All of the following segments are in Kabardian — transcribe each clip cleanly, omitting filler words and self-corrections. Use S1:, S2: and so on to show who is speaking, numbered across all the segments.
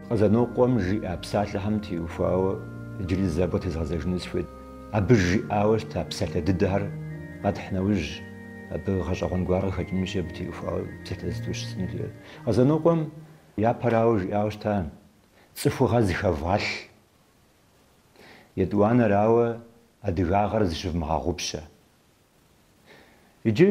S1: Къэзанокъуэм жиӏа псалъэхэм теухуауэ иджыри зэ абы къытезгъэзэжыну сыхуейт. Абы жиӏауэ щыта псалъэ дыдэхэр къэтхь нэужь, абы гъэщӏэгъуэн гуэр къыхэкӏынущи, абы теухуауэ псалъэ зытӏущ жысӏэну сыхуейт. Къэзанокъуэм япэрауэ жиӏауэ щыта, Цӏыхугъэ зыхэвгъэлъ. Етӏуанэрауэ, адыгагъэр зыщывмыгъэгъупщэ. Иджы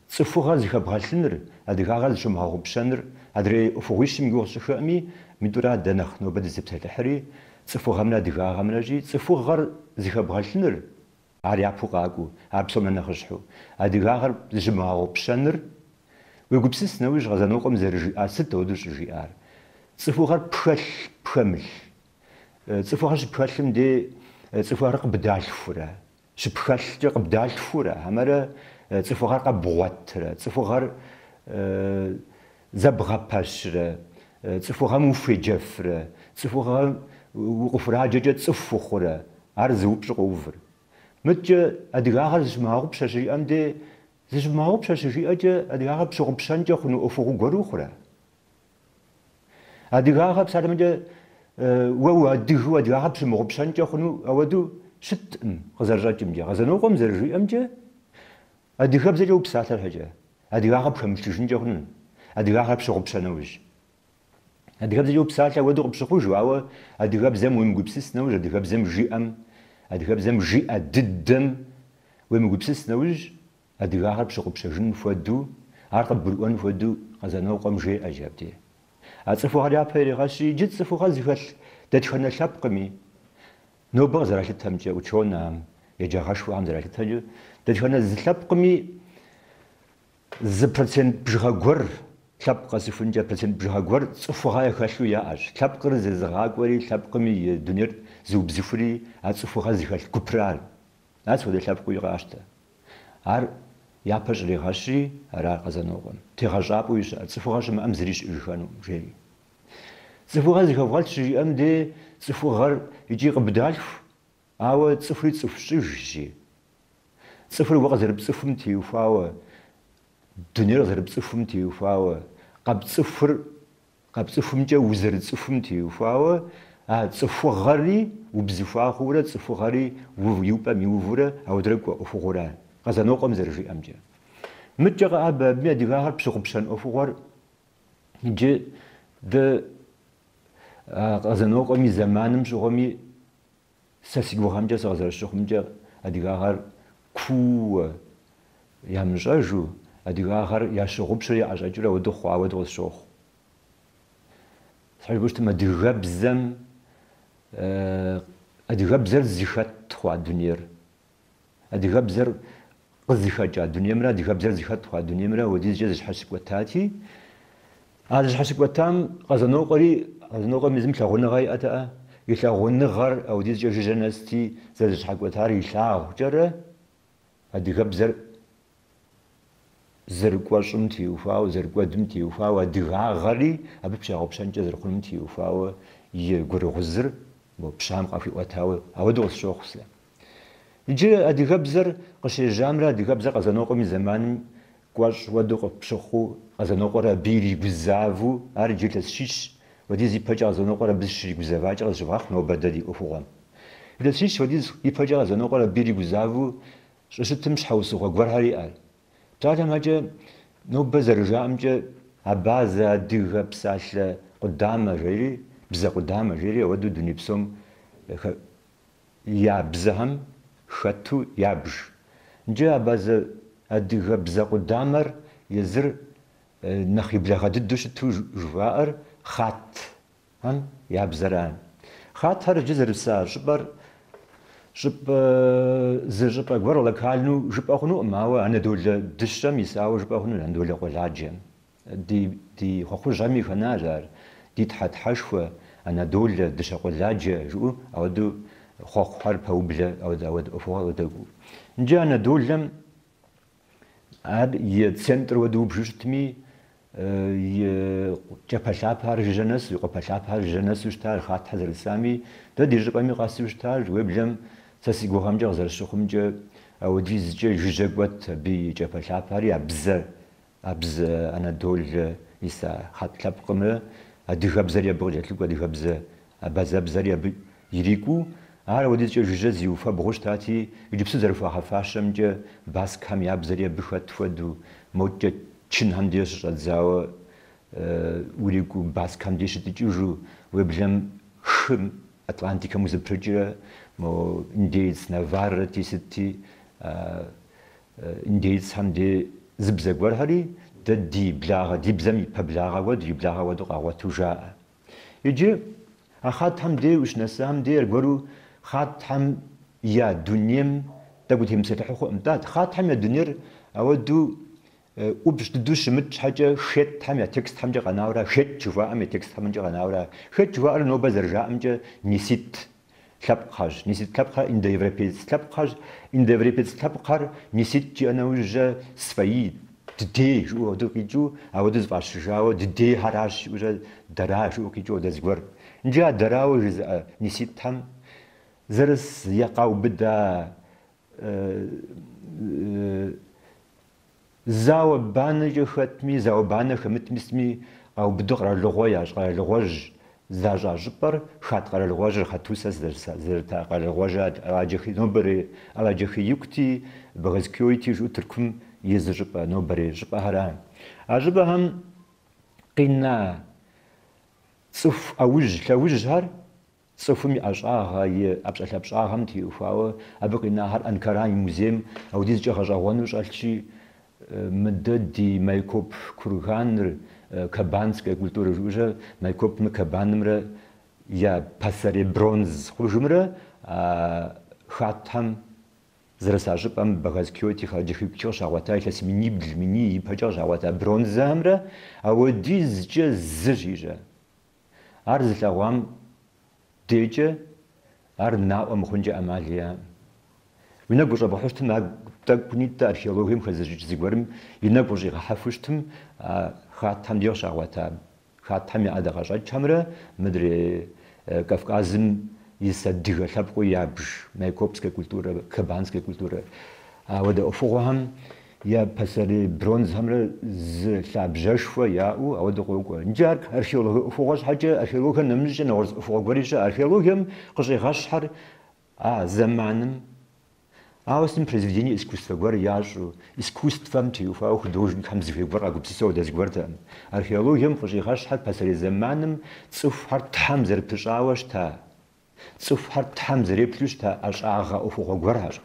S1: цӏыхугъэ зыхэбгъэлъыныр, адыгагъэр зыщумыгъэгъупщэныр адрей ӏуэхугъуищым и гугъу сщӏыххэӏыми, митӏура дэ нэхъ нобэ дызытепсэлъыхьри, цӏыхугъэмрэ адыгагъэмрэщи, цӏыхугъэр зыхэбгъэлъыныр, ар япэу къакӏуэу, ар псом нэ нэхъыщхьэу, адыгагъэр зыщымыгъэгъупщэныр, уегупсыс нэужь Къэзанокъуэм зэрыжиӏар, сыт ауэдэу щӏыжиӏар? Цӏыхугъэр пхэлъ, пхэмылъ. Цӏыхугъэр щыпхэлъым дей цӏыхугъэр къыбдалъхурэ? Щыпхэлъкӏэ къыбдалъхурэ, хьэмэрэ цӏыхугъэр къэбгъуэтрэ, цӏыхугъэр зэбгъэпэщрэ, цӏыхугъэм ухуеджэфрэ, цӏыхугъэм укъыхураджэкӏэ цӏыху ухъурэ, ар зы упщӏу къоувыр. Мыткӏэ адыгагъэр зыщымыгъэгъупщэ щыжиӏэм де, зыщымыгъэгъупщэ щыжиӏэкӏэ адыгагъэр пщыгъупщэнкӏэ хъуну ӏуэхугъуэ гуэру хъурэ? Адыгагъэ псалъэмкӏэ уэ уадыгэу адыгагъэр пщымыгъупщэнкӏэ хъуну ауэдэу щыткъым къызэрыщӏэкӏымкӏэ. Къэзанокъуэм зэрыжиӏэмкӏэ, адыгэбзэкӏэ упсалъэ щхьэкӏэ, адыгагъэ пхэмылъыжынкӏэ хъуну, адыгагъэр пщыгъупщэ нэужь. Адыгэбзэкӏэ упсалъэ ауэдэу къыпщыхъужу, ауэ адыгэбзэм уемыгупсыс нэужь, адыгэбзэм жиӏэм, адыгэбзэм жиӏэ дыдэм уемыгупсыс нэужь, Адыгагъэр пщыгъупщэжын хуэдэу, ар къыбгурыӏуэн хуэдэу Къэзанокъуэм жеӏэ иджы абдей. А цӏыхугъэр япэ ирегъэщри, иджы цӏыхугъэ зыхэлъ дэтхэнэ лъэпкъми, нобэ къызэралъытэмкӏэ, учёнэхэм, еджагъэшхуэхэм зэралъытэмкӏэ, дэтхэнэ зы лъэпкъми зы процент бжыгъэ гуэр, лъэпкъ къэсыхункӏэ процент бжыгъэ гуэр цӏыхугъэ яхэлъу яӏэщ. Лъэпкъыр зезыгъакӏуэри, лъэпкъым и дунейр зыубзыхури а цӏыхугъэ зыхэлъ гупрар. Ар сыт хуэдэ лъэпкъыуи къащтэ. Ар япэ щӏригъэщри, ара Къэзанокъуэм. Тегъэщӏапӏэу щыӏэр, цӏыхугъэ щымыӏэм зыри щыӏэжыхэнукъым, жери. Цӏыхугъэ зыхэвгъэлъ щыжиӏэм де цӏыхугъэр икӏи къыбдалъху, ауэ цӏыхури цӏыху щӏыжщи. Цӏыхур уэ къызэрыпцӏыхум теухуауэ, дунейр къызэрыпцӏыхум теухуауэ, къэпцӏыхур Къэпцӏыхумкӏэ узэрыцӏыхум теухуауэ, а цӏыхугъэри убзыхуа хъуурэ, цӏыхугъэри и упӏэм иувурэ ауэдурэ кӏуэ ӏуэхугъуэра, Къэзанокъуэм зэрыжиӏэмкӏэ. Мыткӏэ къэӏэбэ абыми адыгагъэр пщыгъупщэн ӏуэхугъуэр иджы дэ Къэзанокъуэм и зэманым щыгъуэми, Сэ си гугъэмкӏэ, сэ къызэрыщыхъумкӏэ, адыгагъэр кууэ ямыщӏэжу, адыгагъэр ящыгъупщэу яӏэщӏэкӏыурэ ауэдэу хъуа ауэдэу къысщохъу. Щхьэ жыпӏэу щытым, адыгэбзэм, адыгэбзэр зыхэт хъуа дунейр. Адыгэбзэр къызыхэкӏа дунеймрэ адыгэбзэр зыхэт хъуа дунеймрэ ауэдизкӏэ зэщхьэщыкӏуэтати, а зэщхьэщыкӏуэтам Къэзанокъуэри, Къэзанокъуэм езым лъагъуныгъэ иӏэтэӏэ, и лъагъуныгъэр ауэдизкӏэ жыжьэ нэсти, зэрызэщхьэкӏуэтар илъагъукӏэрэ адыгэбзэр зэрыкӏуэщӏым теухуауэ, зэрыкӏуэдым теухуауэ, адыгагъэри абы пщигъэгъупщэнкӏэ зэрыхъунум теухуауэ и гурыгъузыр мо пщыхэм къахуиӏуэтауэ ауэдэу къысщохъу сэ. Иджы адыгэбзэр къыщежьамрэ адыгэбзэр Къэзанокъуэм и зэманым кӏуэщӏ хуэдэу къыпщыхъуу, Къэзанокъуэр абы иригузавэу, ар иджы илъэс щищ хуэдиз ипэкӏэ Къэзанокъуэр абы щригузэвакӏэ къызыщывгъэхъу нобэ дэ ди ӏуэхугъуэм. Илъэс щищ хуэдиз ипэкӏэ Къэзанокъуэр абы иригузавэу щӏыщытым щхьэусыгъуэ гуэрхэр иӏэр. Псалъэм щхьэкӏэ, нобэ зэрыжаӏэмкӏэ, абазэ адыгэ псалъэ къудамэ жери, бзэ къудамэ жери, ауэдэу дуней псом я бзэхэм хэту ябж. Иджы абазэ адыгэ бзэ къудамэр езыр нэхъ и благъэ дыдэу щыту жыхуаӏэр хъатхэм я бзэра. Хъатхэр иджы зэрыса щӏыпӏэр щӏыпӏэ зы щӏыпӏэ гуэр локальнэу жыпӏэ хъунукъым, ауэ Анадолэ дыщэм исауэ жыпӏэ хъунущ, Анадолэ къуэладжэм. Ди ди хъуэхъужьхэми хэнащ ар, ди тхьэ тхьэшхуэ, Анадолэ, дыщэ къуэладжэ жыӏэу, ауэдэу хъуэхъухэр пэублэ, ауэдэ ауэдэ ӏуэхугъуэ къыдэкӏуэу. Иджы Анадолэм ар и центр хуэдэу убжу щытми, и кӏапэлъапэхэр жыжьэ нэсу, и къуапэлъапэхэр жыжьэ нэсу щытар, хъатхэр зэрысами, дэ ди щӏыпӏэми къэсу щытар, уеблэм сэ си гугъэмкӏэ къызэрыщыхъумкӏэ, ауэдизкӏэ жыжьэ кӏуэт абы и кӏапэлъапэхэри, а бзэр А бзэ Анадолэ иса хьэт лъэпкъымрэ адыгэбзэри абы къыкӏэлъыкӏуэу, адыгэбзэ, абазэбзэри абы ирикӏуэу, ар ауэдизкӏэ жыжьэ зиуфэбгъуу щытати, иджыпсту зэрыхуагъэфащэмкӏэ баскхэм я бзэри абы хэт хуэдэу, мокӏэ чынхэм деж щыщӏэдзауэ урикӏуэу баскхэм деж щытӏыкӏыжу, уеблэм хым Атлантикэм узэпрыкӏрэ мо индеец Наваррэти сытти, индейцхэм де зы бзэ гуэрхэри дэ ди благъэ, ди бзэм и пэблагъэ хуэдэу, ди благъэ хуэдэу къагъуэту жаӏэ. Иджы а хаттхэм де ущынэсам де аргуэру хаттхэм я дунейм тӏэкӏу утемыпсэлъыхьу хъуӏым. Тӏэ, хаттхэм я дунейр ауэдэу ӏупщӏ дыдэу щымыт щхьэкӏэ хеттхэм я текстхэмкӏэ къэнауэра, хет жыхуаӏэм я текстхэмкӏэ къэнауэра. Хет жыхуаӏэр нобэ зэрыжаӏэмкӏэ нисит лъэпкъхэрщ. Нисит лъэпкъхэр индоевропеец лъэпкъхэрщ. Индоевропеец лъэпкъхэр нисит жиӏэ нэужькӏэ свои, дыдей жыӏэу ауэдэу къикӏыу, ауэдэу зыфӏащыжауэ дыдейхэращ жиӏэурэ дэра жыӏэу къикӏыу ауэдэ зыгуэр. Иджы а дэрауэ жызыӏэ ниситхэм зэрыс е къаубыда Зауэ-банэкӏэ хэтми, зауэ-банэ хэмытми сытми къаубыду къэралыгъуэ ящӏ, къэралыгъуэжь здащӏа щӏыпӏэр Хат къэралыгъуэжьыр, Хатусэ зэрыта къэралыгъуэжьыр Аладжэхей, нобэрей Аладжэхеикути, Богазкёйти жыӏэу Тыркум и зы щӏыпӏэ, нобэрей щӏыпӏэхэра. А щӏыпӏэхэм къина цӏыху ӏэужь, лъэужьхэр Цӏыхум и ӏэщӏагъэ, и ӏэпщӏэлъапщӏагъэм теухуауэ абы къинахэр Анкара и музейм ауэдизкӏэ гъэщӏэгъуэну щӏэлъщи, мыдэ ди Майкоп курганыр, Кобанская культура жыӏэу Майкопымрэ Кобанымрэ я пасэрей бронз хъужымрэ а хаттхэм зэрыса щӏыпӏэм Богазкёйти Аладжэхеикути къыщагъуэта илъэс минибл, миний ипэкӏэ къыщагъуэта бронзэхэмрэ ауэдизкӏэ зыщ ищӏэ. Ар зылъэгъуам декӏэ ар наӏуэ мыхъункӏэ ӏэмал иӏэкъым. Уи нэгу къыщӏэбгъэхьэу щытым, ар тӏэкӏунитӏэ археологием хэзыщӏыкӏ зыгуэрым и нэгу къыщӏигъэхьэфу щытым, а хаттхэм деж къыщагъуэта хаттхэм я ӏэдакъэщӏэкӏхэмрэ мыдрей Кавказым ис адыгэ лъэпкъыу ябж майкопская культура, кобанская культура. Ауэдэ ӏуэхугъуэхэм я пасэрей бронзхэмрэ зы лъабжьэшхуэ яӏэу ауэдэу къокӏуэ. Иджы ар археологие ӏуэхугъуэ щхьэкӏэ, археологием нэмыщӏкӏэ нэгъуэщӏ ӏуэхугъуэ гуэри щыӏэ. Археологием къыщӏигъэщхьэр а зэманым ауэ сытым произведение искусствэ гуэр ящӏу, искусствэм теухуауэ художникхэм зыхуей гуэр къагупсысэу ауэдэ зыгуэртэкъым. Археологием къыщӏигъэщхьэр пасэрей зэманым цӏыхухэр Тхьэм зэрыпыщӏауэ щыта, цӏыхухэр Тхьэм зэреплъу щыта ӏэщӏагъэ ӏуэхугъуэ гуэрхэрщ.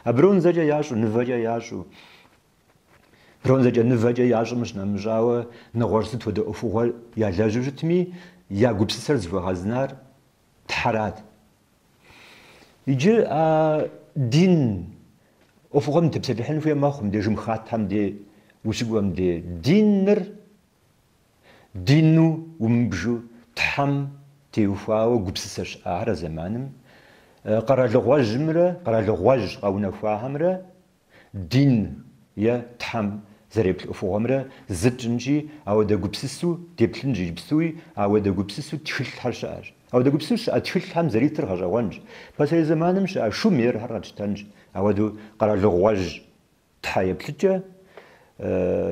S1: А бронзэкӏэ ящӏу, нывэкӏэ ящӏу, бронзэкӏэ нывэкӏэ ящӏым щынэмыщӏауэ, нэгъуэщӏ сыт хуэдэ ӏуэхугъуэр ялэжьу щытми, я гупсысэр зыхуэгъэзынар Тхьэрат. Иджы а дин ӏуэхугъуэм тепсэлъыхьын хуей мэхъу, мыбдежым хаттхэм де ущыкӏуэм де. Диныр Дину умыбжу Тхьэм теухуауэ гупсысэ щыӏахэр а зэманым, къэралыгъуэжьымрэ къэралыгъуэжь къэунэхуахэмрэ дин е Тхьэм зэреплъ ӏуэхугъуэмрэ зы тщӏынщи, ауэдэ гупсысэу деплъынщ иджыпстуи, ауэдэ гупсысэу тхылъхэр щыӏэщ. Ауэдэ гупсысэу щыӏэ тхылъхэм зэритыр гъэщӏэгъуэнщ. Пасэрей зэманым щыӏэ шумерхэр къэтщтэнщ, ауэдэу къэралыгъуэжь Тхьэ еплъыкӏэ,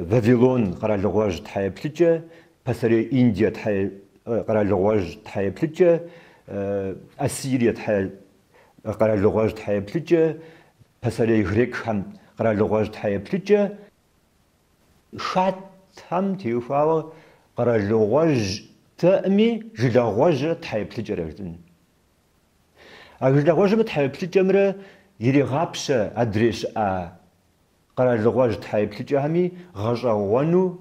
S1: Вавилон къэралыгъуэжь тхьэ еплъыкӏэ, пасэрей Индие тхьэ къэралыгъуэжь тхьэ еплъыкӏэ, Ассирие тхьэ къэралыгъуэжь тхьэ еплъыкӏэ, пасэрей грекхэм къэралыгъуэжь тхьэ еплъыкӏэ, хаттхэм теухуауэ къэралыгъуэжьтэӏыми жылагъуэжьрэ тхьэ еплъыкӏэрэ жытӏэн. А жылагъуэжьымрэ тхьэ еплъыкӏэмрэ иригъапщэ адрей щыӏа къэралыгъуэжь тхьэ еплъыкӏэхэми гъэщӏэгъуэну,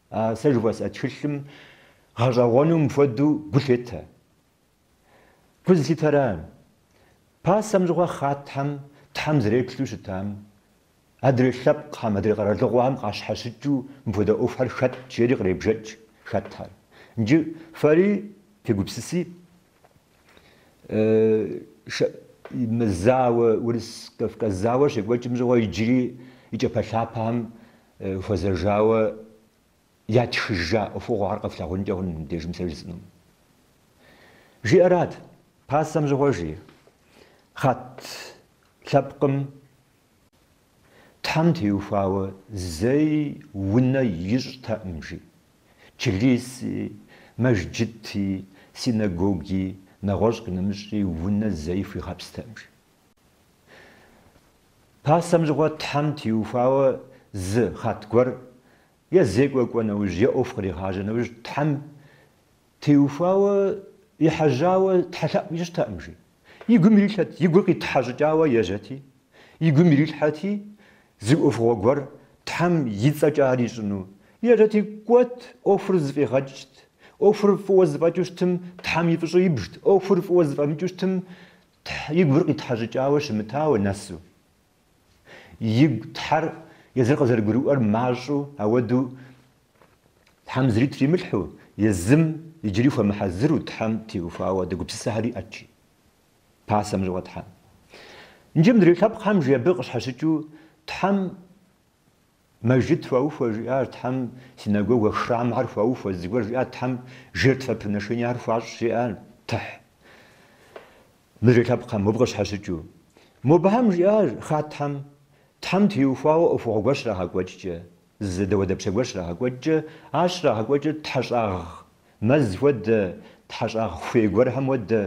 S1: а сэ жыхуэсӏэ тхылъым гъэщӏэгъуэну мыпхуэдэу гу лъетэ. Гу зылъитэра? Пасэм щыгъуэ хаттхэм Тхьэм зэреплъу щытам, адрей лъэпкъхэм, адрей къэралыгъуэхэм къащхьэщыкӏыу мыпхуэдэ ӏуэхухэр хэт жери къребжэкӏ хэтхэр. Иджы фэри фегупсыси, Мы зауэ, Урыс-Кавказ зауэр щекӏуэкӏым щыгъуэ иджыри и кӏапэлъапэхэм хуэзэжауэ ятхыжа ӏуэхугъуэхэр къэфлъагъункӏэ хъун мыбдежым сэ жысӏэнум. Жиӏэрат, пасэм щыгъуэ жи, хат лъэпкъым Тхьэм теухуауэ зэи унэ ищӏтэкъым, жи. Чылиси, Мэжджыти, синагоги, нэгъуэщӏ къинэмыщӏи унэ зэи хуигъэпстэкъым, жи. Пасэм щыгъуэ Тхьэм теухуауэ зы хъат гуэр е зекӏуэ кӏуэ нэужь, е ӏуэху къригъажьэ нэужь, Тхьэм теухуауэ ехьэжьауэ тхьэлъэӏу ищӏтэкъым, жи. И гум ирилъхьэт, и гур къитхьэщӏыкӏауэ ежьэти, и гум ирилъхьэти, зы ӏуэхугъуэ гуэр Тхьэм и цӏэкӏэ ар ищӏыну. Ежьэти, кӏуэт, ӏуэхур зэфӏигъэкӏт. ӏуэхур фӏыуэ зэфӏэкӏыу щытым, Тхьэм и фӏыщӏэ ибжт. ӏуэхур фӏыуэ зэфӏэмыкӏыу щытым, и гур къитхьэщӏыкӏауэ щымытауэ нэсу. Игу Тхьэр езыр къызэрыгурыӏуэр мащӏэу, ауэдэу Тхьэм зыри тримылъхьэу, езым иджыри хуэмыхьэзыру Тхьэм теухуауэ апхуэдэ гупсысэхэр иӏэт, жи. Пасэм щыгъуэ Тхьэм. Иджы мыдрей лъэпкъхэм, жи, абы къыщхьэщыкӏыу Тхьэм мэжджыт хуаухуэ, жиӏащ, Тхьэм синагога храмхэр хуаухуэ, зыгуэр жиӏат, Тхьэм жертвоприношениехэр хуащӏ, жиӏар тыхь. Мыдрей лъэпкъхэм, мобы къыщхьэщыкӏыу. Мобыхэм жиӏащ, хаттхэм, Тхьэм теухуауэ ӏуэхугъуэ гуэр щрагъэкӏуэкӏкӏэ, зы дауэдапщэ гуэр щрагъэкӏуэкӏкӏэ, ар щрагъэкӏуэкӏыр тхьэщӏагъ мэз хуэдэ, тхьэщӏагъ хуей гуэрхэм хуэдэ,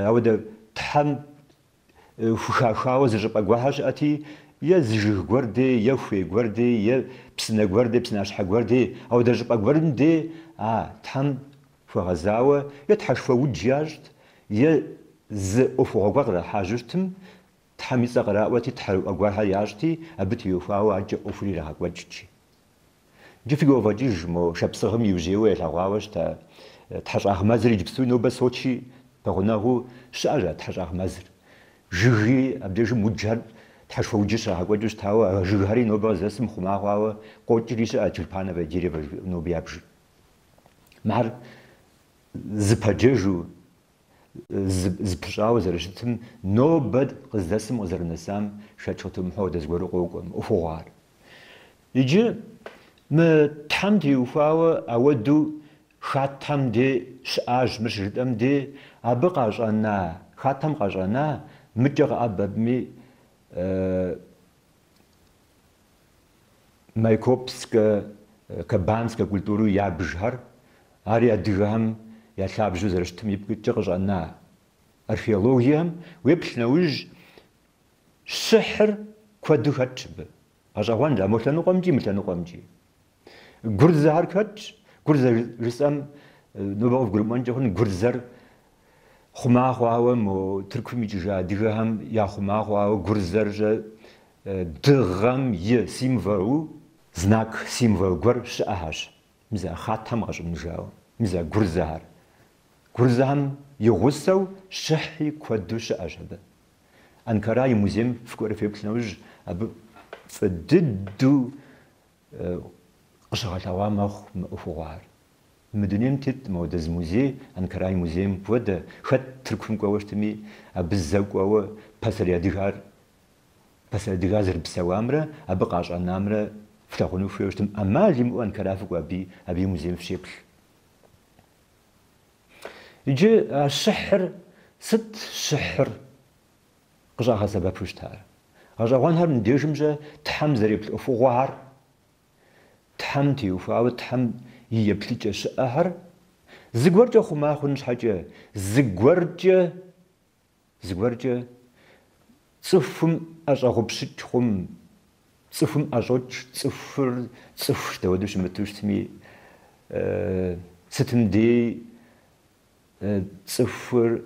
S1: ауэдэ Тхьэм хухахауэ зы щӏыпӏэ гуэрхэр щыӏэти, е зы жыг гуэр дей, е хуей гуэр дей, е псынэ гуэр дей, псынащхьэ гуэр дей, ауэдэ щӏыпӏэ гуэрым дей а Тхьэм хуэгъэзауэ е тхьэшхуэ удж ящӏт, е зы ӏуэхугъуэ гуэр кърахьэжьэу щытым, Тхьэм и цӏэ къраӏуэти, тхьэрыӏуэ гуэрхэр ящӏти, абы теухуауэ адэкӏэ ӏуэхур ирагъэкӏуэкӏт, жи. Иджы фигу къывогъэкӏыж, мо Шапсыгъым иужьрейуэ ялъэгъуауэ щыта Тхьэщӏагъ мэзыр иджыпсту нобэ Сочи пэгъунэгъуу щыӏэщ а Тхьэщӏагъ мэзыр. Жыги абдежым уджхэр, Тхьэшхуэ уджыр щрагъэкӏуэкӏыу щытауэ, а жыгхэри нобэ къыздэсым хъума хъуауэ къокӏри щыӏэ тюльпановое дерево жыхуиӏэу нобэ ябжыр. Мыхэр зыпэджэжу, зыпыщӏауэ зэрыщытым нобэ къыздэсым къызэрынэсам шэч къытумыхьэу апхуэдэ зыгуэру къокӏуэ мы ӏуэхугъуэр. Иджы мы Тхьэм теухуауэ ауэдэу хаттхэм дей щыӏащ мыр щыжытӏэм дей, абы къащӏэна, хаттхэм къащӏэна, мыкӏэ къэӏэбэми, Майкопскэ, Кобанскэ культурэу ябжхэр, ари адыгэхэм я лъабжьэу зэрыщытым ипкъ иткӏэ къыщӏэна археологием уеплъ нэужь, щыхьыр куэду хэтщ абы. Гъэщӏэгъуэнщ, а мо лъэныкъуэмкӏи мы лъэныкъуэмкӏи. Гурзэхэр хэтщ. Гурзэ жысӏэм нобэ къывгурымыӏуэнкӏэ хъун, гурзэр хъума хъуауэ мо Тыркум икӏыжа адыгэхэм яхъума хъуауэ гурзэр-щэ дыгъэм и символу, знак символ гуэр щыӏэхэщ. Мис а хаттхэм къащӏэныжауэ, мис а гурзэхэр. Гурзэхэм и гъусэу щыхьи куэду щыӏэщ абы. Анкара и музейм фыкӏуэрэ феплъ нэужь, абы фӏы дыдэу къыщыгъэлъэгъуа мэхъу мы ӏуэхугъуэр. Мы дунейм тет мыуэдэ зы музей, Анкара и музейм хуэдэ, хэт Тыркум кӏуэуэ щытми, абы зэ кӏуэуэ пасэрей адыгэр, пасэрей адыгэр зэрыпсэуамрэ абы къащӏэнамрэ флъагъуну хуейуэ щытым, ӏэмал имыӏэу Анкара фыкӏуэ аби, абы и музейм фыщеплъ. Иджы а щыхьыр, сыт щыхьыр къыщӏагъэсэбэпу щытар? Гъэщӏэгъуэнхэр мыбдежым-щэ Тхьэм зэреплъ ӏуэхугъуэхэр, Тхьэм теухуауэ Тхьэм и еплъыкӏэ щыӏэхэр зыгуэркӏэ хъума хъун щхьэкӏэ, зыгуэркӏэ, зыгуэркӏэ цӏыхум ӏэщӏэгъупщыкӏ хъум, цӏыхум ӏэщӏокӏ, цӏыхур цӏыхущ, дауэдэу щымыту щытми, сытым дей цӏыхур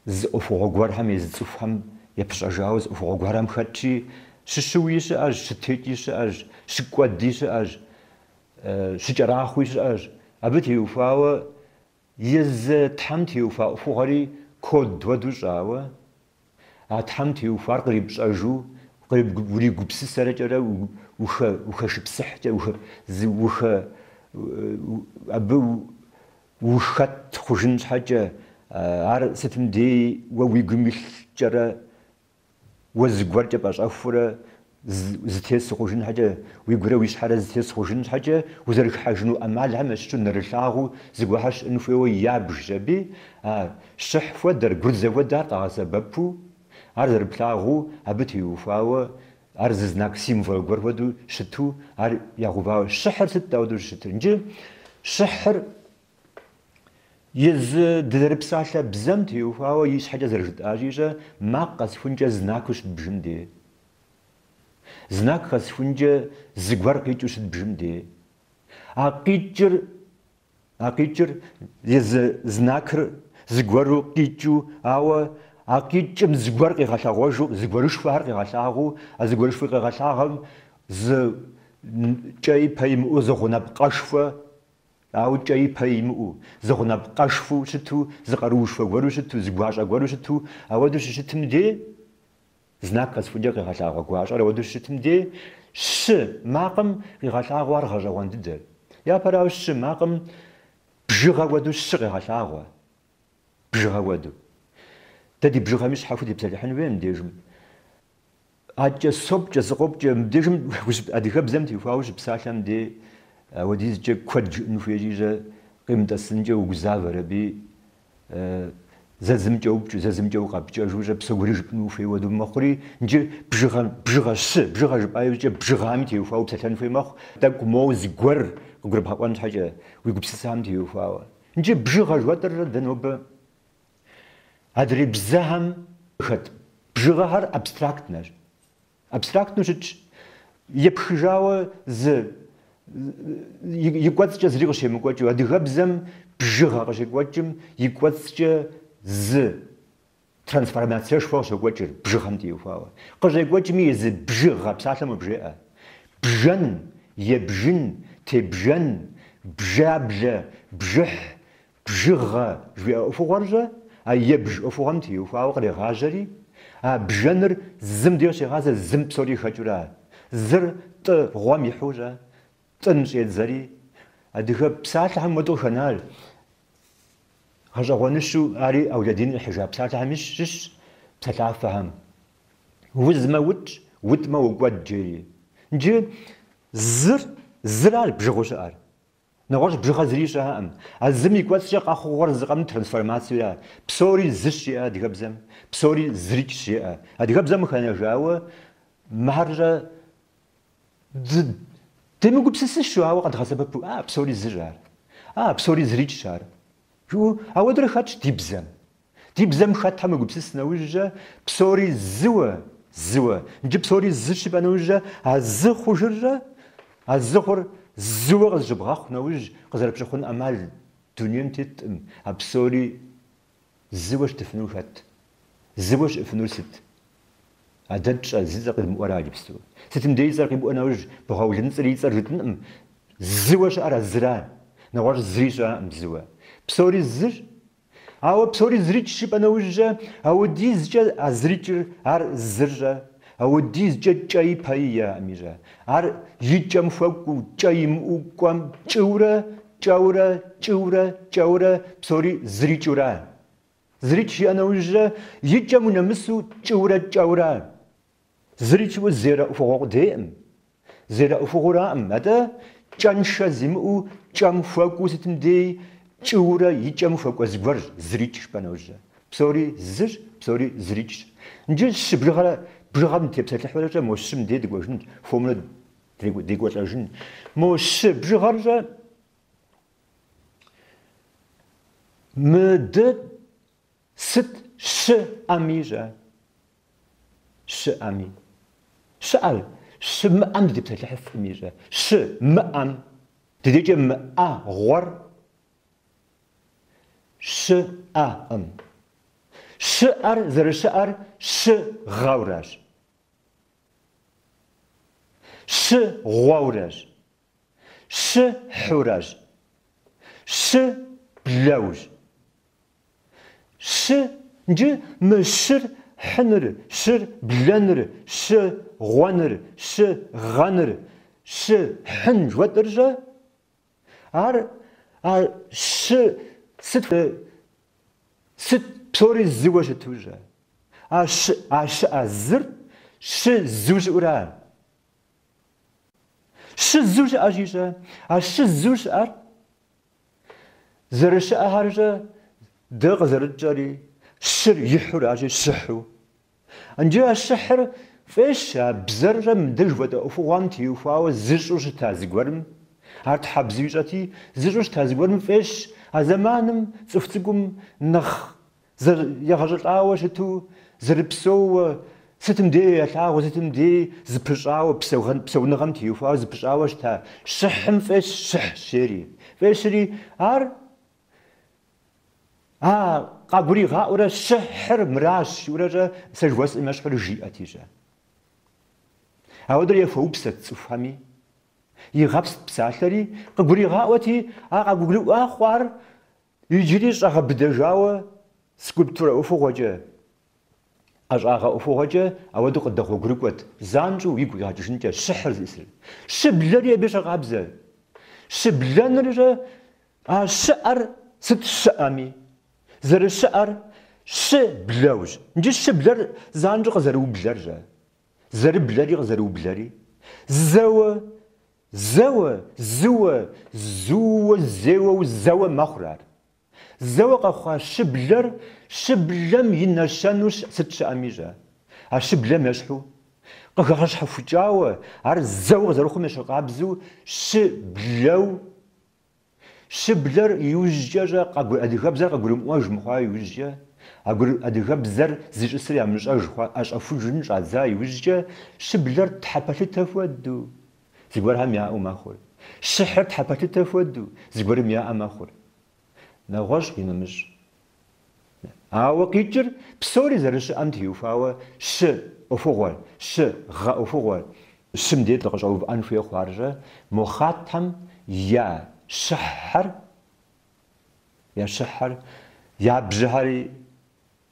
S1: зы ӏуэхугъуэ гуэрхэм езы цӏыхухэм епыщӏэжауэ зы ӏуэхугъуэ гуэрхэм хэтщи, щыщыуи щыӏэщ, щытекӏи щыӏэщ, щыкӏуэди щыӏэщ, щыкӏэрахъуи щыӏэщ. Абы теухуауэ езы Тхьэм теухуа ӏуэхугъуэри код хуэдэу щӏауэ, а Тхьэм теухуар кърипщӏэжу, уригупсысэрэкӏэрэ ухэшыпсыхькӏэ, ухэ, абы ухэт хъужын щхьэкӏэ, ар сытым дей уэ уи гум илъкӏэрэ уэ зыгуэркӏэ пӏэщӏэхурэ зытес хъужын щхьэкӏэ, уигурэ уи щхьэрэ зытес хъужын щхьэкӏэ, узэрыхыхьэжыну ӏэмалхэм ящыщу нэрылъагъуу зыгуэрхэр щыӏэн хуейуэ ябжщ аби, а щыхь хуэдэр, гурзэ хуэдэр къагъэсэбэпу, ар зэрыплъагъуу абы теухуауэ, ар зы знак символ гуэр хуэдэу щыту, ар ягъэувауэ. Щыхьыр сыт дауэдэу щытыр? Иджы щыхьыр. Езы дызэрыпсалъэ бзэм теухуауэ и щхьэкӏэ зэрыжытӏащи-щэ, макъ къэсхункӏэ знакыу щыдбжым дей. Знак къэсхункӏэ зыгуэр къикӏыу щыдбжым дей. А къикӏыр, а къикӏыр езы знакыр зыгуэру къикӏыу, ауэ а къикӏым зыгуэр къигъэлъэгъуэжу, зыгуэрышхуэхэр къигъэлъагъуэу, а зыгуэрышхуэ къигъэлъагъуэм зы кӏэи пэи имыӏэу зы гъунапкъэшхуэ, ауэ кӏэи пэи имыӏэу, зы гъунапкъэшхуэу щыту, зы къаруушхуэ гуэру щыту, зы гуащӏэ гуэру щыту, ауэдэу щыщытым дей, знак къэсхункӏэ къигъэлъагъуэ гуащӏэр ауэдэу щыщытым дей, щы макъым къигъэлъагъуэ ар гъэщӏэгъуэн дыдэ. Япэрауэ, щы макъым бжыгъэ хуэдэу щы къегъэлъагъуэ. Бжыгъэ хуэдэу. Дэ ди бжыгъэми щхьэхуэу тепсэлъыхьын хуей мыбдежым. Аткӏэ сопкӏэ, сыкъопкӏэ, мыбдежым адыгэбзэм теухуауэ щыпсалъэм дей ауэдизкӏэ куэд жыӏэн хуейщи-щэ, къимытӏэсынкӏэ угузавэр аби, зэ зымкӏэ упкӏэу, зэ зымкӏэ укъэпкӏэжу-щэ, псо гуэри жыпӏэну ухуей хуэдэу мэхъури, иджы бжыгъэ, бжыгъэ щы, бжыгъэ жыпӏа иужькӏэ бжыгъэми теухуауэ упсэлъэн хуей мэхъу, тӏэкӏу моуэ зыгуэр къыгурыбгъэӏуэн щхьэкӏэ уи гупсысэхэм теухуауэ. Иджы бжыгъэ жыхуэтӏэр дэ нобэ адрей бзэхэм хэт бжыгъэхэр абстрактнэщ. Абстрактнэу щытщ. Епхыжауэ зы и кӏуэцӏкӏэ зыри къыщемыкӏуэкӏыу, адыгэбзэм бжыгъэ къыщекӏуэкӏым и кӏуэцӏкӏэ зы трансформациешхуэ къыщокӏуэкӏыр бжыгъэм теухуауэ. Къыщӏекӏуэкӏми езы бжыгъэ псалъэм къыбжеӏэ. Бжэн, ебжын, тебжэн, бжаблэ, бжыхь, бжыгъэ жыхуиӏэ ӏуэхугъуэр-щэ, а ебж ӏуэхугъуэм теухуауэ кърегъажьэри, а бжэныр зым деж щегъазэ, зым псори хэкӏыурэ. Зыр тӏы гъуэм ихьу-щэ, тӏын щӏедзэри, адыгэ псалъэхэм хуэдэу къыхэнар. Гъэщӏэгъуэныщэу ари Ӏэулэдин къихьыжа псалъэхэм щыщщ псалъафэхэм. Узмэ утӏщ, утӏмэ укӏуэд жери. Иджы зыр, зыращ бжыгъэу щыӏэр. Нэгъуэщӏ бжыгъэ зыри щыӏэкъым. А зым и кӏуэцӏкӏэ къэхъугъуэр зыкъэмым трансформациера. Псори зыщ жеӏэ адыгэбзэм, псори зырикӏщ жеӏэ. Адыгэбзэм къыхэнэжауэ мыхэр-щэ демыгупсысыщу, ауэ къэдгъэсэбэпу, а, псори зыщ ар, а, псори зырикӏщ ар. Жыӏэу, ауэдурэ хэтщ ди бзэм. Ди бзэм хэтхэм уегупсыс нэужькӏэ, псори зыуэ, зыуэ. Иджы псори зыщ жыпӏэ нэужькӏэ, а зы хъужыр-щэ, а зы хъур зыуэ къызыщыбгъэхъу нэужь къызэрыпщыхъун ӏэмал дунейм теткъым, а псори зыуэ щытыфынур хэт? Зыуэ щыӏыфынур сыт? А дэ тщӏэ зи цӏэр къидмыӏуэра иджыпсту. Сытым дей и цӏэр къибӏуэ нэужь, бгъэулынцӏри и цӏэр жытӏынкъым. Зыуэ щыӏэр а зыра. Нэгъуэщӏ зыри щыӏэкъым зыуэ. Псори зыщ. Ауэ псори зырикӏщ жыпӏэ нэужькӏэ, ауэдизкӏэ а зырикӏыр ар зыр-щэ, ауэдизкӏэ кӏэи пэи иӏэкъыми-щэ. Ар и кӏэм хуэкӏуэу, кӏэ имыӏэу кӏуэм кӏыурэ, кӏэурэ, кӏыурэ, кӏэурэ, псори зырикӏыура. Зырикӏ жиӏэ нэужькӏэ, и кӏэм унэмысу кӏыурэ кӏэурэ. Зырикӏ жыпӏэу зерэ ӏуэхугъуэ къудейкъым. Зерэ ӏуэхугъуэраӏым, атӏэ кӏэншэ зимыӏэу, кӏэм хуэкӏуэу сытым дей, кӏыурэ и кӏэм хуэкӏуэ зыгуэрщ зырикӏ жыпӏэ нэужькӏэ. Псори зыщ, псори зырикӏщ. Иджы щы бжыгъэрэ бжыгъэм дытепсэлъыхьурэкӏэ мо щым дей дыкӏуэжынщ, хуэмурэ декӏуэлӏэжын. Мо щы бжыгъэр-щэ мыдэ сыт щыӏэми-щэ? Щыӏэми. Щыӏэр, щымыӏэм дытепсэлъыхьыфкъыми-щэ. Щымыӏэм. Ди дежкӏэ мыӏэ гъуэр щыӏэкъым. Щыӏэр зэрыщыӏэр щы гъэурэщ. Щы гъуэурэщ. Щы хьурэщ. Щы блэущ. Щы, иджы мы щыр хьыныр, щыр блэныр, щы гъуэныр, щы гъэныр, щы хьын жыхуэтӏэр-щэ? Ар а щы сыт сыт псори зыуэ щыту-щэ? А щы а щыӏэ зыр щы зыу щыӏура? Щы зыу щыӏэщи-щэ? А щы зыу щыӏэр Зэрыщыӏэхэр-щэ дэ къызэрытщӏэри, щыр ихьуращи, щыхьу. Иджы а щыхьыр фӏещ а бзэр-щэ мыдэ жыхуэтӏэ ӏуэхугъуэм теухуауэ зыщӏу щыта зыгуэрым, ар тхьэбзэу ищӏэти, зыщӏу щыта зыгуэрым фӏещ А зэманым цӏыху цӏыкӏум нэхъ егъэщӏылӏауэ щыту, зэрыпсэууэ, сытым дей ялъагъуу, сытым дей зыпыщӏауэ, псэуныгъэм теухуауэ зыпыщӏауэ щыта щыхьым фӏещ щыхь жери. Фӏещри, ар а къагуригъаӏуэрэ щыхьыр мыращ жиӏэурэ сэ жыхуэсӏэм ещхьурэ жиӏэти-щэ. Ауэдурэ яхуэупсэт цӏыхухэми, игъэпст псалъэри, къыгуригъаӏуэти, а къагурыӏуа хъуар иджыри щӏэгъэбыдэжауэ скульптурэ ӏуэхугъуэкӏэ, ӏэщӏагъэ ӏуэхугъуэкӏэ ауэдэу къыдэгъуэгурыкӏуэт, занщӏэу уигу къигъэкӏыжынкӏэ щыхьыр зиӏысыр. Щыблэри абы ещхьыркъабзэ. Щыблэныр-щэ а щыӏэр сыт щыӏэми, зэрыщыӏэр щыблэущ. Иджы щыблэр занщӏэу къызэрыублэр-щэ? Зэрыблэри къызэрыублэри. Зэуэ, зэуэ, зыуэ, зууэ, зеуэу зэуэ мэхъур ар. Зэуэ къэхъуа щыблэр щыблэм и нэщэнэу сыт щыӏэми-щэ? А щыблэм ещхьу, къыхэгъэщхьэхукӏауэ, ар зэуэ къызэрыхъум ещхьыркъабзэу щыблэу Щыблэр иужькӏэ-щэ адыгэбзэр къагурымыӏуэж мыхъуа иужькӏэ, адыгэбзэр зищӏысыр ямыщӏэж хъуа, ӏэщӏэхужын щӏадза иужькӏэ, щыблэр тхьэпэлъытэ хуэдэу зыгуэрхэм яӏэу мэхъур. Щыхьыр тхьэпэлъытэ хуэдэу зыгуэрым яӏэ мэхъур. Нэгъуэщӏ къинэмыщӏ. Ауэ къикӏыр псори зэрыщыӏэм теухуауэ щы ӏуэхугъуэр, щы гъэ ӏуэхугъуэр, щым дей дыкъыщӏэувыӏэн хуей хъуар-щэ, мо хъатхэм я щыхьхэр, я щыхьхэр, я бжьэхэри,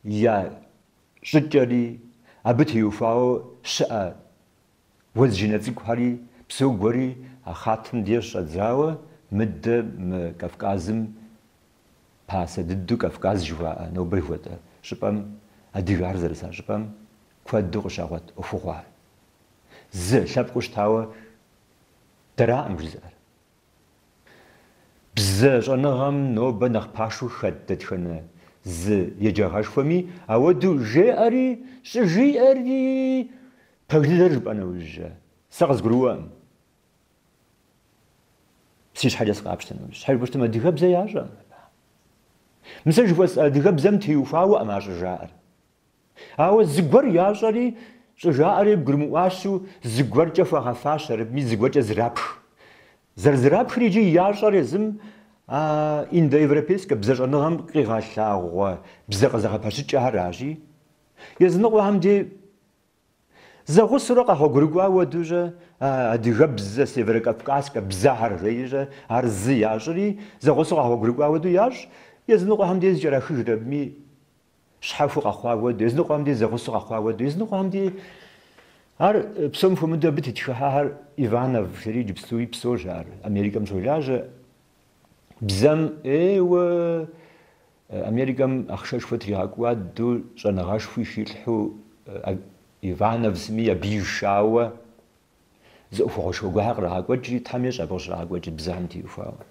S1: я щӏыкӏэри, абы теухуауэ щыӏэ уэзджынэ цӏыкӏухэри, псо гуэри а хъатым деж щӏэдзауэ мыдэ мы Кавказым Пасэ дыдэу Кавказ жыхуаӏэ нобэ жыхуэтӏэ щӏыпӏэм, адыгэхэр зэрыса щӏыпӏэм куэду къыщагъуэт ӏуэхугъуэр. Зы лъэпкъыу щытауэ дэраӏым жызыӏэр. Бзэ щӏэныгъэм нобэ нэхъ пашэу хэт дэтхэнэ зы еджагъэшхуэми ауэдэу жеӏэри, щӏыжиӏэри пэж дыдэр жыпӏэ нэужькӏэ, сэ къызгурыӏуэкъым. Си щхьэкӏэ сыкъапщтэ нэужь. Щхьэ жыпӏэу щытмэ, адыгэбзэ ящӏэкъым абы. Мы сэ жыхуэсӏэ адыгэбзэм теухуауэкъым ар щӏыжаӏэр. Ауэ зыгуэр ящӏэри, щӏыжаӏэри гурымыӏуащэу зыгуэркӏэ хуагъэфащэр абыми зыгуэркӏэ зрапх. Зэрызрапхыр иджы ящӏэр езым а индоевропейскэ бзэщӏэныгъэм къигъэлъагъуэ бзэ къызэгъэпэщыкӏэхэращи, языныкъуэхэм дей Зэгъусэурэ къэгъуэгурыкӏуа хуэдэу-щэ, а адыгэбзэ, северокавказскэ бзэхэр жеи-щэ, ар зы ящӏри, зэгъусэу къэгъуэгурыкӏуа хуэдэу ящӏ, языныкъуэхэм дей зыкӏэрахыжыр абыми щхьэхуэу къэхъуа хуэдэу, языныкъуэхэм дей зэгъусэу къэхъуа хуэдэу, языныкъуэхэм дей ар псом хуэмыдэу абы тетхыхьахэр Иванов жери иджыпстуи псэущ ар, Америкэм щолажьэ. Бзэм ӏейуэ Америкэм ахъшэшхуэ тригъэкӏуадэу, щӏэныгъэшхуи хилъхьэу Иванов сыми абы ишауэ зы ӏуэхугъуэшхуэ гуэрхэр кърагъэкӏуэкӏри, Тхьэм ещӏэ абы къыщрагъэкӏуэкӏыр бзэхэм теухуауэ.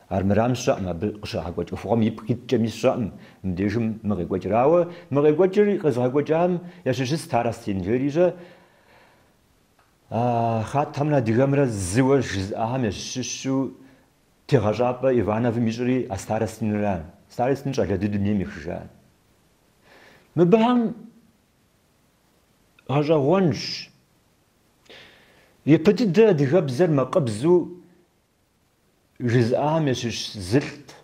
S1: Армырам сщӏэкъым, абы къыщрагъэкӏуэкӏ ӏуэхугъуэм ипкъ иткӏэми сщӏэкъым мыбдежым мы къекӏуэкӏыр. Ауэ мы къекӏуэкӏыр къезыгъэкӏуэкӏам ящыщщ Старостин жери-щэ, а хъатхэмрэ адыгэмрэ зыуэ жызыӏахэм ящыщу Тегъэщӏапӏэ Ивановым ищӏри а Старостинра. Старостин щӏалэ дыдэу дунейм ехыжа. Мыбыхэм гъэщӏэгъуэнщ. Япэ дыдэ адыгэбзэр макъыбзэу жызыӏахэм ящыщ зылӏт.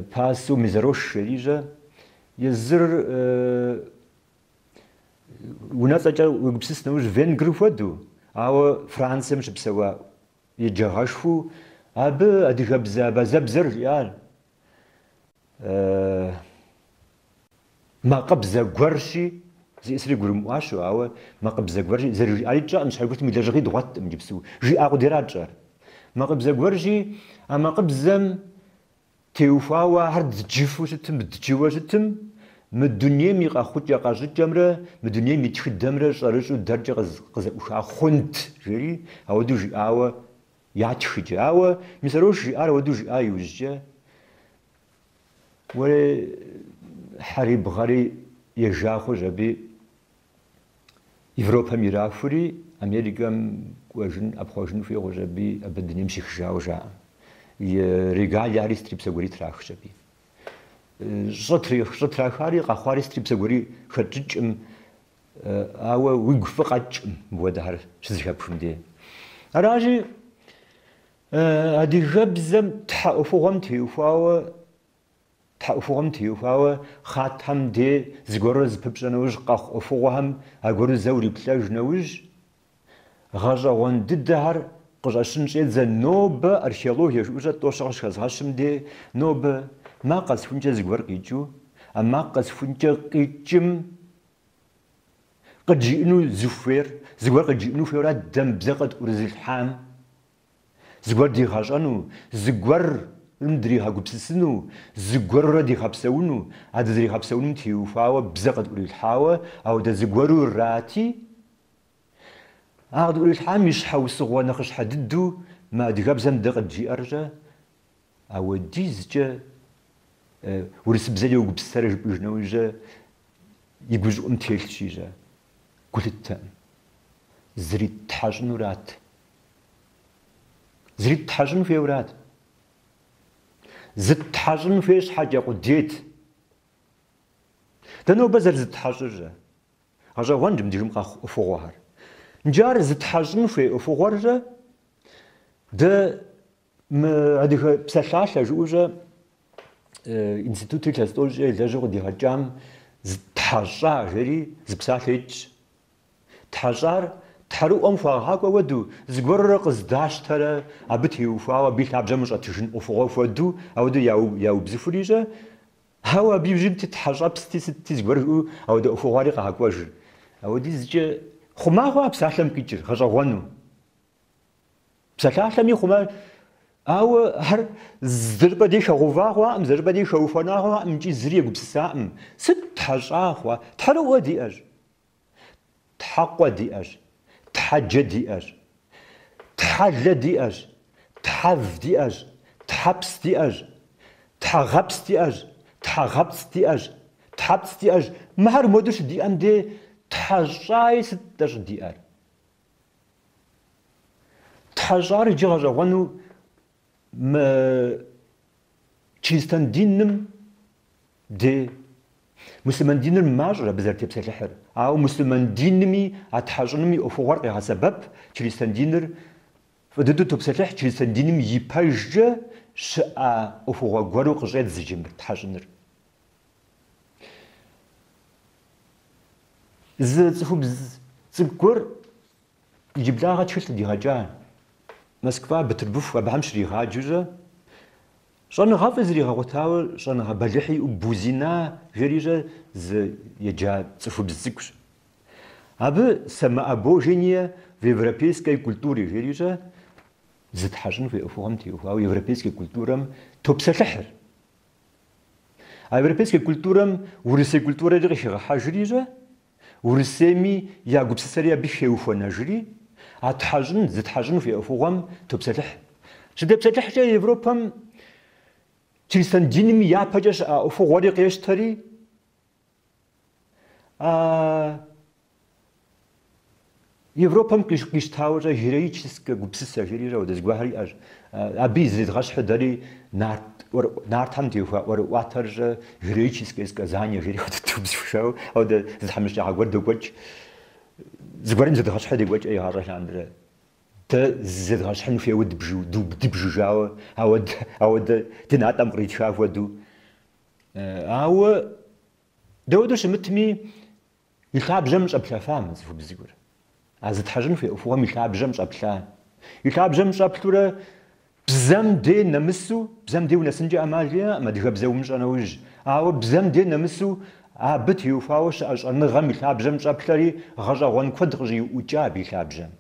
S1: Пасэу Мезарош жери-щэ. Езыр унэцӏэкӏэ уегупсыс нэужь венгр хуэдэу, ауэ Францием щыпсэуа Еджагъэшхуэу абы адыгэбзэ абазэбзэр жиӏар макъыбзэ гуэрщи, зиӏысри гурымыӏуащэу, ауэ макъыбзэ гуэрщи, зэрыжиӏари тщӏэкъым, щхьэ жыпӏэу щытмэ и лэжьыгъи дгъуэткъым иджыпсту, жиӏа къудейра тщӏэр. Макъыбзэ гуэрщи, а макъыбзэм Теухуауэ ахэр дджыфу щытым, дджыуэ щытым, мы дунейм и къэхъукӏэ къэщӏыкӏэмрэ мы дунейм и тхыдэмрэ щӏэрыщӏэу дэркӏэ къызэӏуха хъунт, жери ауэдэу жиӏауэ ятх иджы. Ауэ Месарош жиӏар ауэдэу жиӏа иужькӏэ, уэрей хьэри бгъэри ежа хъущ аби Европэм ирахури, Америкэм кӏуэжын, ӏэпхъуэжын хуей хъущ аби, абы дунейм щехыжауэ жаӏэ. И регалияри сытри псэ гуэри трахщ аби. Щӏытрахари къэхъуари сытри псэ гуэри хэтщӏыкӏым, ауэ уигу фӏы къэкӏым мыпхуэдэхэр щызэхэпхым де. Аращи, адыгэбзэм тхьэ ӏуэхугъуэм теухуауэ Тхьэ ӏуэхугъуэм теухуауэ хъатхэм де зыгуэрурэ зыпыпщӏэ нэужь къэхъу ӏуэхугъуэхэм аргуэру зэ уриплъэж нэужь, гъэщӏэгъуэн дыдэхэр къыщӏэщын щӏедзэ нобэ археологие жыӏэу тӏощэ къыщыхэзгъэщым де нобэ макъ къэсхункӏэ зыгуэр къикӏыу, а макъ къэсхункӏэ къикӏым къыджиӏэну зыхуейр, зыгуэр къыджиӏэну хуейуэра дэ мы бзэр къытӏурызылъхьам. Зыгуэр дигъэщӏэну, зыгуэрым дригъэгупсысыну, зыгуэрурэ дигъэпсэуну, а дызэригъэпсэунум теухуауэ бзэ къытӏурилъхьауэ, ауэдэ зыгуэрурати, а къытӏурилъхьам и щхьэусыгъуэ нэхъыщхьэ дыдэу мы адыгэбзэм дэ къыджиӏэр-щэ, ауэдизкӏэ урысыбзэкӏэ угупсысэрэ жыпӏэж нэужьэ и гущӏыӏум телъщи-щэ, гу лъыттэкъым. Зриттхьэщӏынурат. Зриттхьэщӏын хуейуэрат. Зыттхьэщӏын хуей щхьэкӏэ къудейт. Дэ нобэ зэрызыттхьэщӏыр-щэ? Гъэщӏэгъуэнщ мыбдежым къэхъу ӏуэхугъуэхэр. Иджы ар зытхьэщӏын хуей ӏуэхугъуэр-щэ? Дэ мы адыгэ псалъалъэ жыӏэу-щэ институтыр илъэс тӏощӏкӏэ елэжьу къыдигъэкӏам зытхьэщӏа жери зы псалъэ итщ. Тхьэщӏар тхьэрыӏуэм хуагъакӏуэ хуэдэу, зыгуэрурэ къыздащтэрэ абы теухуауэ абы и лъабжьэм ущӏэтыжын ӏуэхугъуэ хуэдэу, ауэдэу яубзыхури-щэ, ауэ абы иужьым тхьэщӏэпсти сытти зыгуэр жыӏэу ауэдэ ӏуэхугъуэри къагъэкӏуэжыр. Ауэдизкӏэ хъума хъуа псалъэм къикӏыр, гъэщӏэгъуэну. Псалъалъэми хъума, ауэ ар зыщӏыпӏэ дей хэгъэува хъуакъым, зыщӏыпӏэ дей хэухуэна хъуакъым икӏи зыри егупсысакъым. Сыт тхьэщӏа хъуа? Тхьэрыӏуэ диӏэщ. Тхьэкъуэ диӏэщ, тхьэджэ диӏэщ, тхьэлэ диӏэщ, тхьэв диӏэщ, тхьэпс диӏэщ, тхьэгъэпс диӏэщ, тхьэгъэпцӏ диӏэщ, тхьэпцӏ диӏэщ. Мыхэр мыуэдэу щыдиӏэм дей тхьэщӏаи сыт дэ щӏыдиӏэр? Тхьэщӏар иджы гъэщӏэгъуэну мы чристэн диным Де муслъымэн диныр мащӏэщ абы зэрытепсэлъыхьыр. Ауэ муслъымэн динми а тхьэщӏыным и ӏуэхугъуэр къегъэсэбэп, чристэн диныр фӏы дыдэу топсэлъыхь, чристэн диным и пэжкӏэ щыӏа ӏуэхугъуэ гуэру къыщӏедз иджы мыр тхьэщӏыныр. Зы цӏыхубз цӏыкӏу гуэр иджыблагъэ тхылъ къыдигъэкӏа Москва, Бытырбыху абыхэм щригъаджэу-щэ, Щӏэныгъэфӏи зригъэгъуэтауэ щӏэныгъэ бэлыхьи иӏэу Бузина жери-щэ зы еджа цӏыхубз цӏыкӏущ. Абы самообожение в европейской культуре жери-щэ зытхьэщӏын хуей ӏуэхугъуэм теухуауэ европейской культурэм топсэлъыхьыр. А европейской культурэм урысей культурэри къыхигъэхьэжри-щэ, Урысейми я гупсысэри абы хеухуэнэжри, а тхьэщӏын, зытхьэщӏын хуей ӏуэхугъуэм топсэлъыхь. Щытепсэлъыхькӏэ Европэм чристэн диным япэкӏэ щыӏа ӏуэхугъуэри къещтэри, а Европэм къищтауэ-щэ героическэ гупсысэ жери-щэ ауэдэ зыгуэрхэр иӏэщ. Абы и зредгъэщхьыр дэри нарт нартхэм теухуа ӏуэрыӏуатэр-щэ героическое сказание жери хуэдэ дубзыхужауэ ауэдэ зы тхьэмыщкӏагъэ гуэр докӏуэкӏ. Зыгуэрым зедгъэщхьу декӏуэкӏ игъащӏэ лъандэрэ. Дэ зедгъэщхьын хуейуэ дыбжыжауэ, ауэдэ ди натӏэм къритха хуэдэу. Ауэ дауэдэу щымытми, И лъабжьэм щӏэплъэфа мы цӏыхубз цӏыкӏур. А зытхьэщӏын хуей ӏуэхугъуэм и лъабжьэм щӏэплъа. И лъабжьэм щӏэплъурэ бзэм дей нэмысу, бзэм дей унэсынкӏэ ӏэмал иӏэкъым адыгэбзэ умыщӏэ нэужь, ауэ бзэм дей нэмысу абы теухуауэ щыӏэ щӏэныгъэм и лъабжьэм щӏэплъэри гъэщӏэгъуэн куэд къыщӏиуӏукӏа абы и лъабжьэм.